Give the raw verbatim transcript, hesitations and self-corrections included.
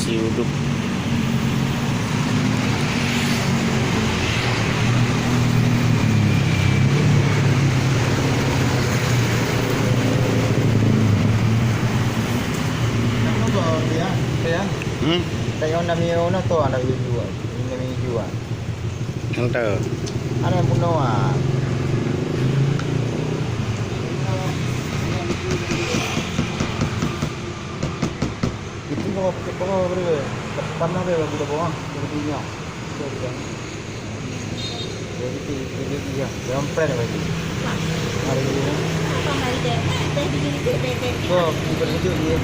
Uduk. Hmm? Nyang teu. Ada yang bunuh ah. Itu bawa, bawa berdua. Panas dia bagi dia bawa. Berdua. Jadi, jadi, jadi, ya, yang friend lagi. Hari ini. So, kita tunjuk dia.